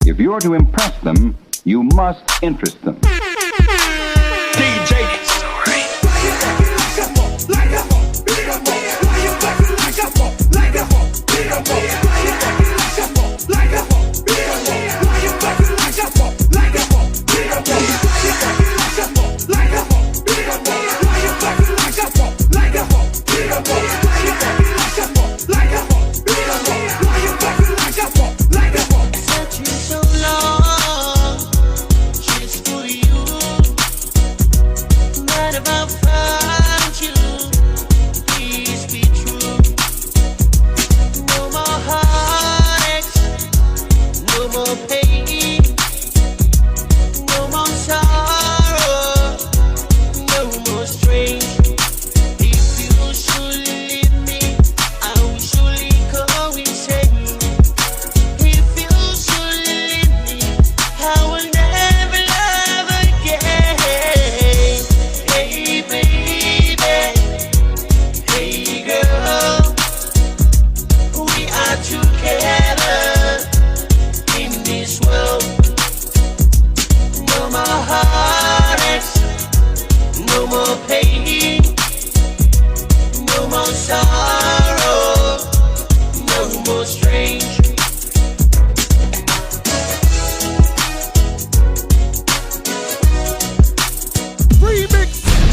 If you're to impress them, you must interest them. DJ Searching so long just for you, but if I found you, please be true. No more heartaches, no more pain, no more sorrow, no more strange. If you should leave me, I will surely go insane. If you should leave me, I will never love again. Hey baby, hey girl, we are together in this world. No more heartaches, no more pain, no more sorrow, no more strange. Remix,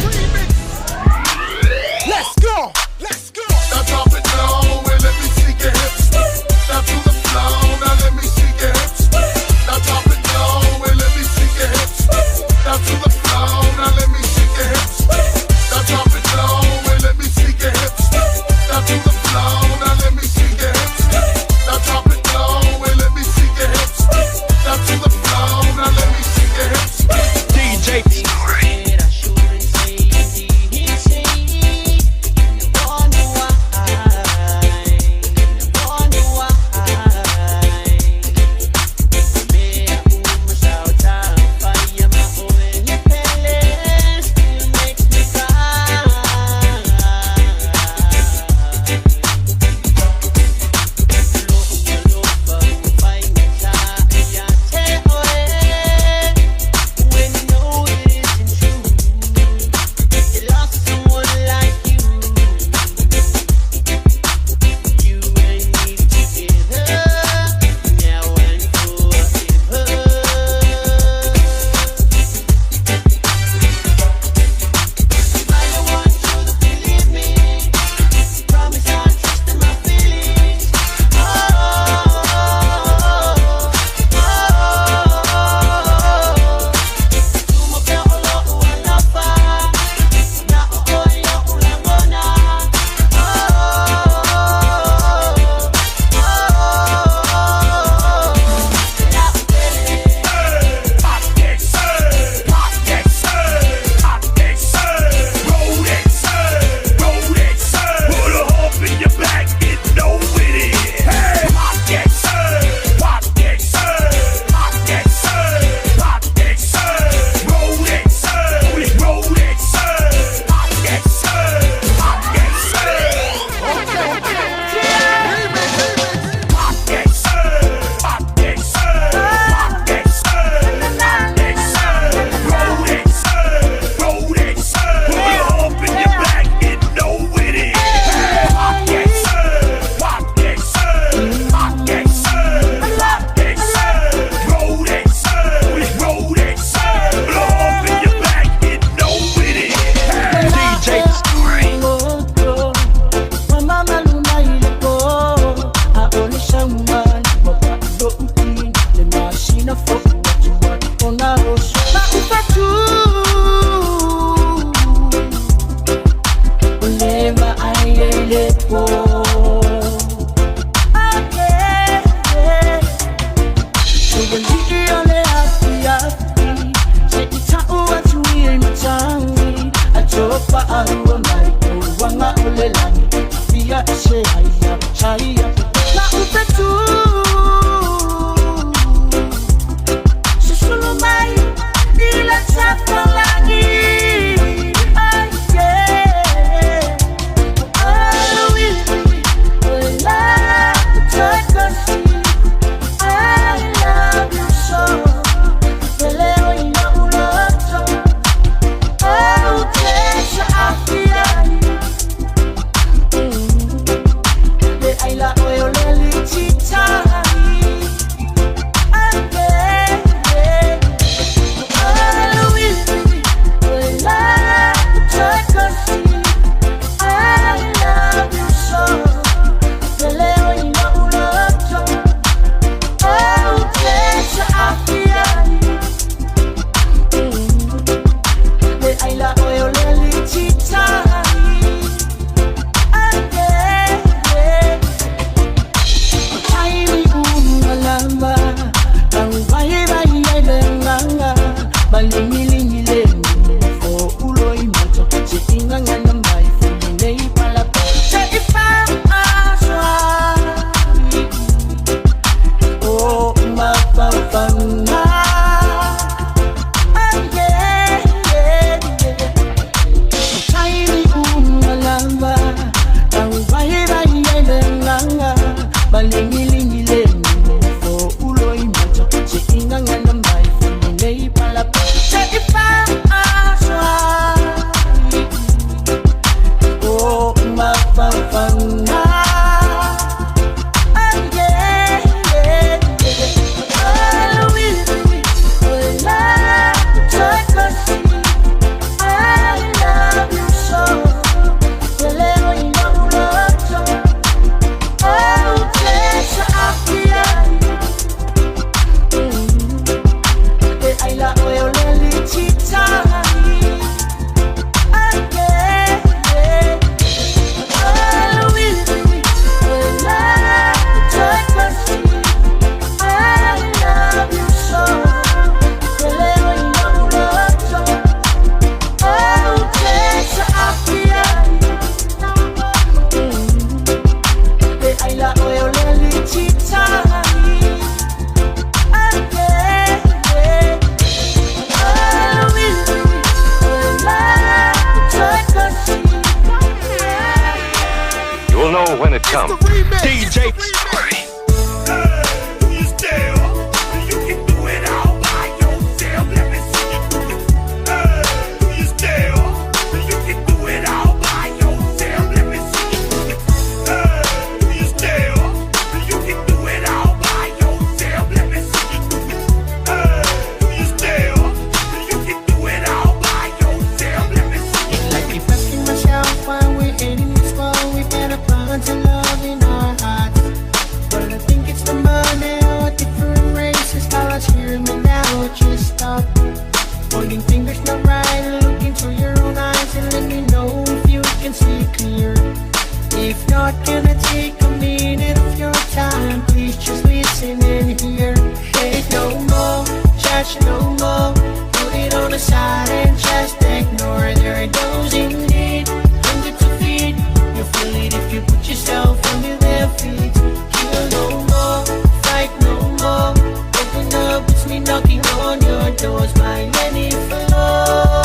remix. Let's go, let's go. Now drop it low and let me see your hips. Now to the floor, now let me see your hips. Now drop it low and let me see your hips. Now to the floor, now let me see your hips. Now drop it low and let me see your hips. Now to the floor, now let me see your hips. Now drop it low and let me see your hips. Now to the floor, now let me see your hips. DJ That I shouldn't say this. You wonder why. You wonder why. Still makes me cry. When you know it isn't true, you lost someone like you. You and me together, now and forever. I don't want you to believe me. Promise I trust in my feelings. Oh, oh, oh, oh. Pop that, pop that, pop that, roll that, roll that. Put a hump in your back, it know it is. Hey, pop that, pop that, pop that, pop that, roll that, roll that, pop that, pop that. Pop that, pop that, pop that, pop that, roll that, roll that. Put a hump in your back, it know it is. Pop that, pop that, pop that, pop that, roll that, roll that. Put a hump in your back, it know it is. DJ I love you. It's the remix. DJ Story. Do you still? You can do it all by yourself. Let me see you do it. Do you still? You can do it all by yourself. Let me see you do it. Do you still? You can do it all by yourself. Let me see you do it. Do you still? You can do it all by yourself. Let me see you. I keep asking myself why we're heading this far. We got a bunch of love in our hearts. But I think it's the money or different races. Colors hear me now, just stop. Pointing fingers not right and look into your own eyes and let me know if you can see clear. If not, can I take a minute of your time? Please just listen and hear. Hate no more, judge no more. Put it on the side and just ignore. There are those in need, hunger to feed. You feel it if you put yourself under their feet. Kill no more, fight no more. Open up, it's me knocking on your doors. My many flow.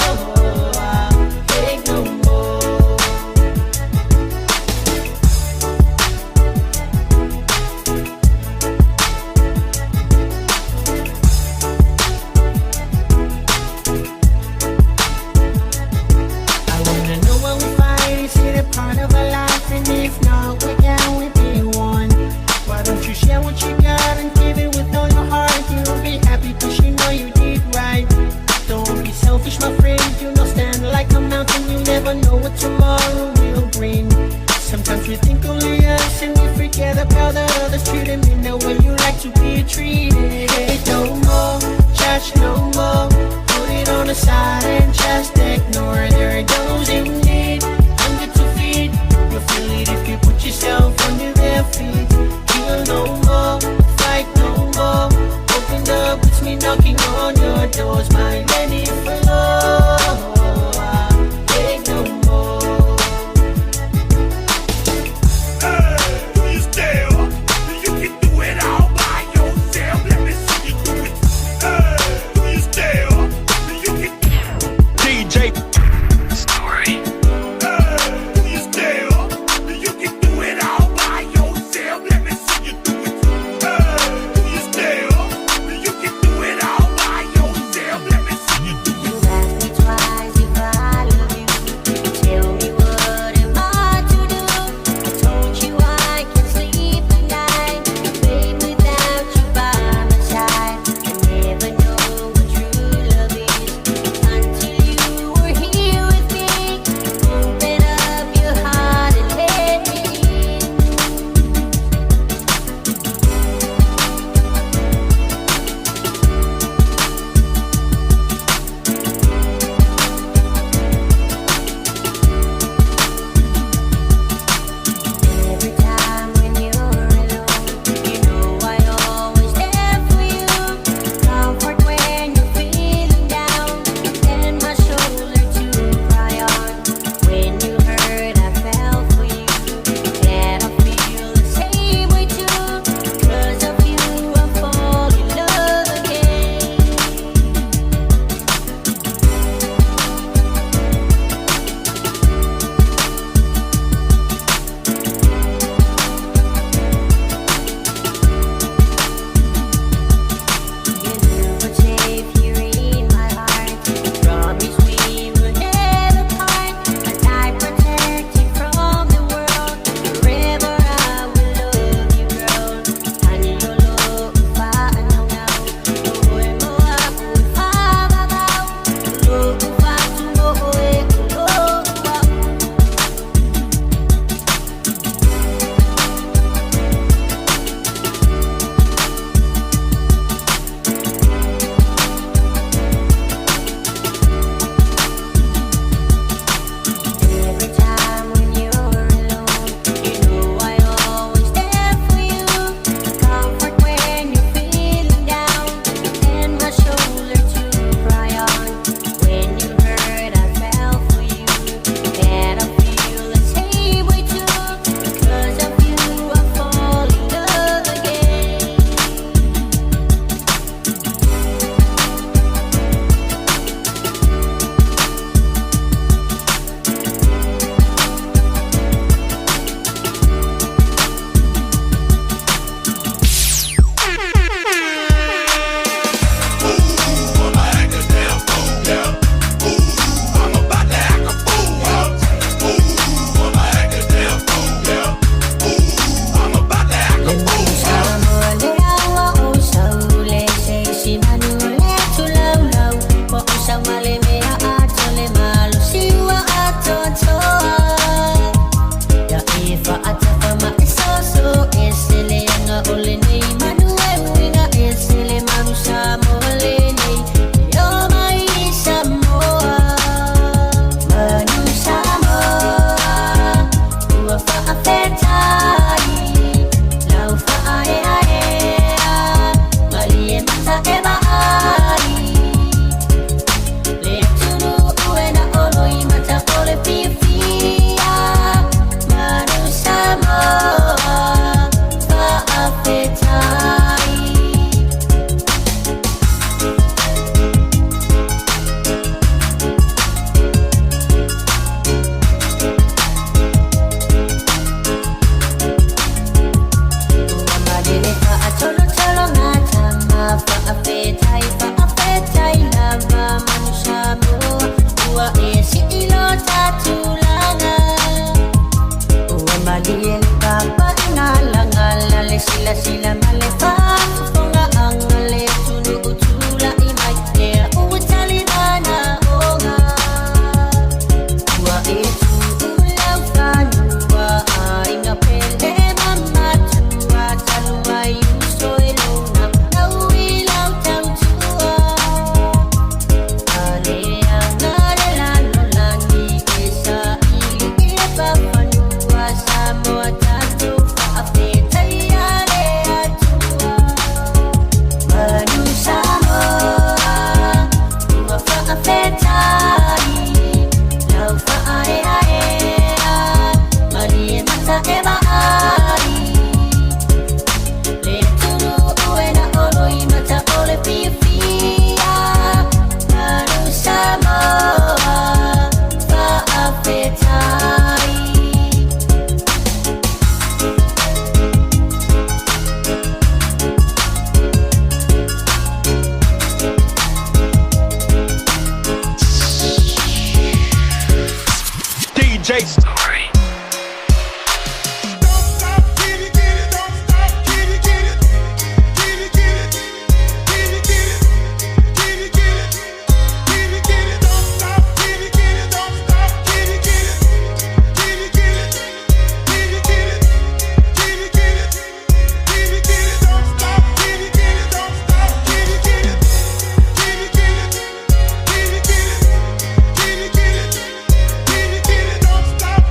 Hate no more. I wanna know what we fight. Is it a part of our life? And if not, we can we be one? Why don't you share what you got and give it with all your heart? You'll be happy cause you know you did right. Don't be selfish, my friend. You know, stand like a mountain. You never know what tomorrow will bring. Sometimes we think only us and we forget about the others. Treat them in the way you like to be treated. Hate no more, judge no more. Put it on the side and just ignore. There are those in need, hunger to feed. You feel it if you put yourself under their feet. Kill no more, fight no more. Open up, it's me knocking on your doors. My many flow. Take no more. Do you still? You can do it all by yourself. Let me see you do it. Do you still? You can. DJ Story. Do you still? You can do it all by yourself. Let me see you do it. Do you still? You can do it all by yourself. ai faafetai lava Manu Samoa ua e sii lo tatulaga. Ua malie le papa i galagala le silasila ma le faafofogaaga le atunuu tulai mai lea ua tali manaoga. Ua e tuu lau fanua aiga pele ma matua talu ai uso e lona lau i lau tautua. Aleaga le lalolagi e saili ia pafanua Samoa tatou faafetaia le Atua. Manu Samoa ua faafetai lau faaeaea malie mata e vaai le atunuu e na olo i mata o le fiafia. Manu Samoa faafetai. DJ Don't stop, get it, get it, don't stop, get it, get it, get it, get it, get it, get it, get it, get it, get it, get it, don't stop, get it, get it, don't stop, get it, get it, get it, get it, get it, get it, get it, get it, get it, get it, don't stop, get it, get it, don't stop, get it, get it, get it, get it, get it, get it, get it, get it, get it, get it, don't stop,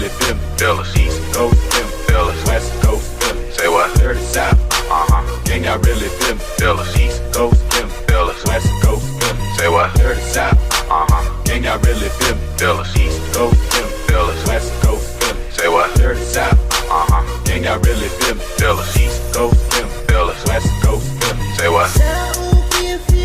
really feel me? Feel us. East Coast, feel me. Feel us. West Coast, feel me. Say what? Dirty South. Can y'all really feel me? Feel us. East Coast, feel me. Feel us. West Coast, feel me. Say what? Dirty South. Can y'all really feel me? Feel us. East Coast, feel me. Feel us. West Coast, feel me. Say what? Dirty South. Can y'all really feel me? Feel us. East Coast, feel me. Feel us. West Coast, feel me. Say what? Dirty South.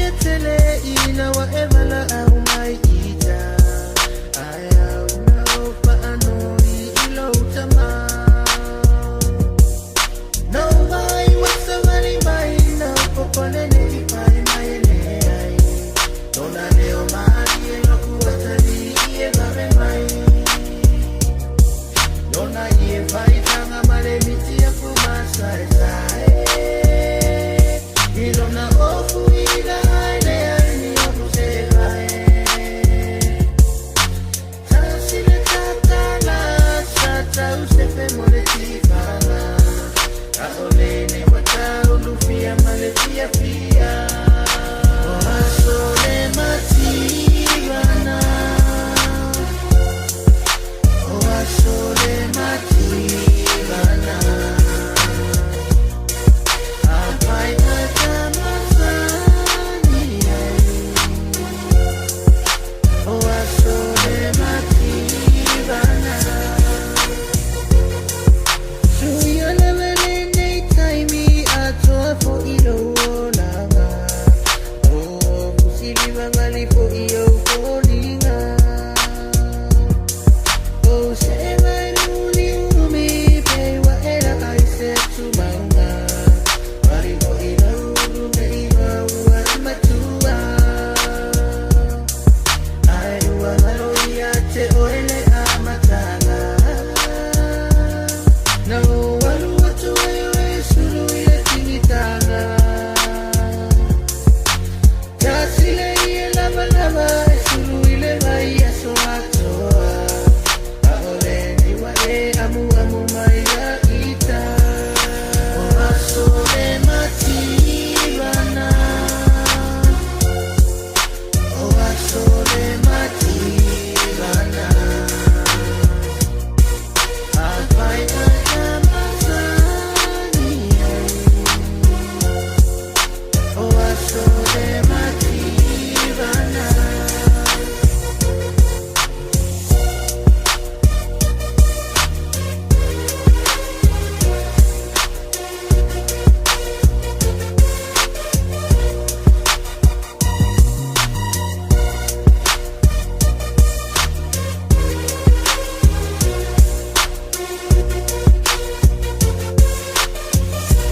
Can y'all really feel me?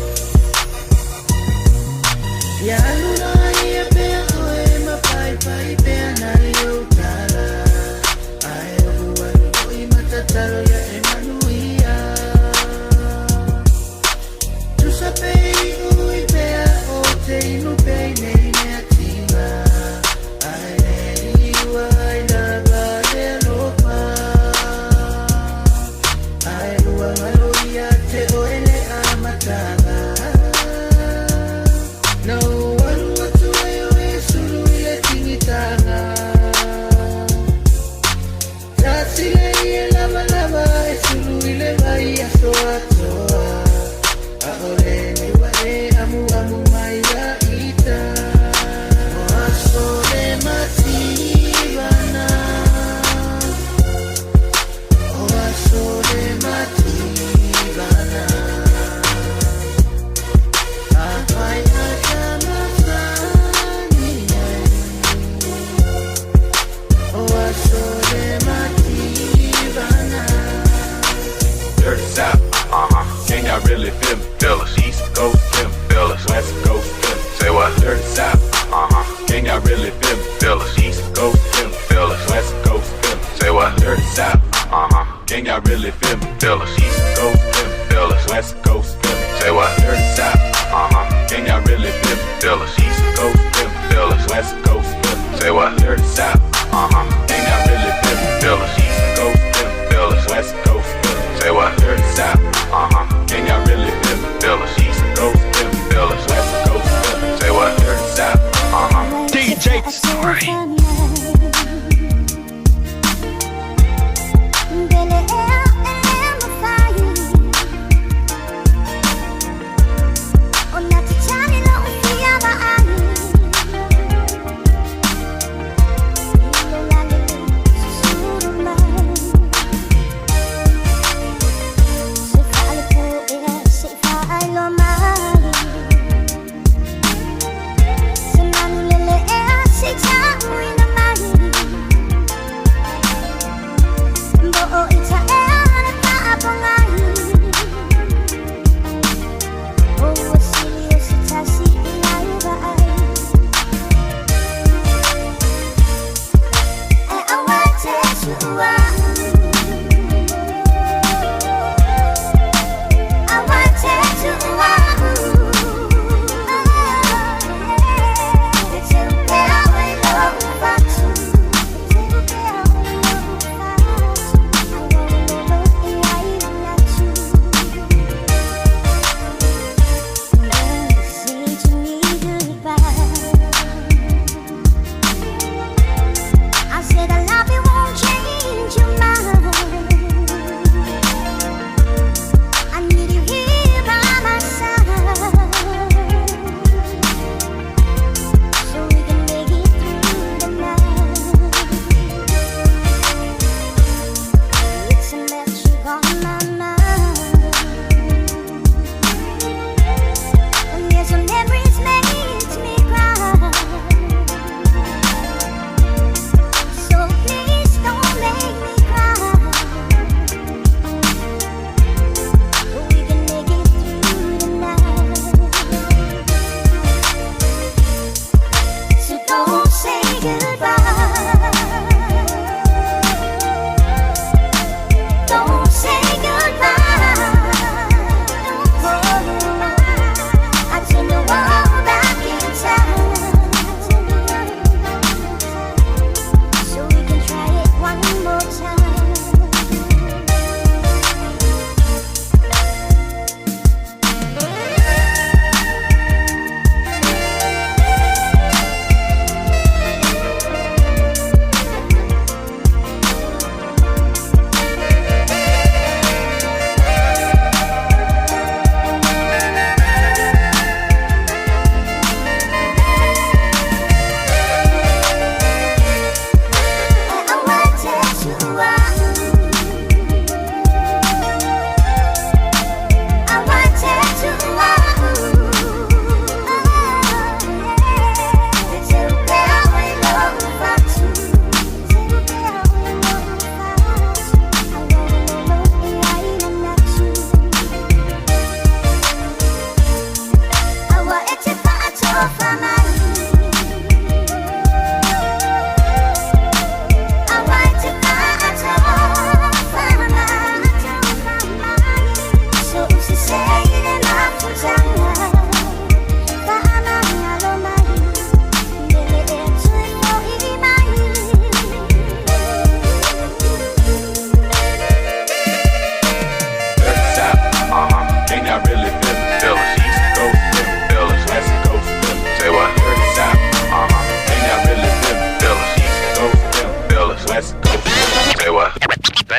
Feel us. East Coast, feel me. Feel us. West Coast, feel me. Say what? Dirty South. Can y'all really feel me? Feel us. East Coast, feel me. Feel us. West Coast, feel me. Say what? Dirty South. Can y'all really feel me? Feel us. East Coast, feel me. Feel us. West Coast, feel me. Say what? Dirty South. Can y'all really feel me? Feel us. East Coast, feel me. Feel us. West Coast, feel me. Say what? Dirty South. Can y'all really feel me? Feel us. East Coast, feel me. Feel us. West Coast, feel me. Say what? Dirty South. Can y'all really feel me? Feel us. East Coast, feel me. Feel us. West Coast, feel me. Say what? Dirty South. DJ Sorry. Bele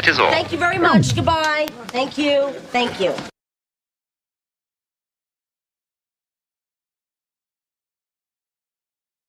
That is all. Thank you very much. Goodbye. Thank you. Thank you.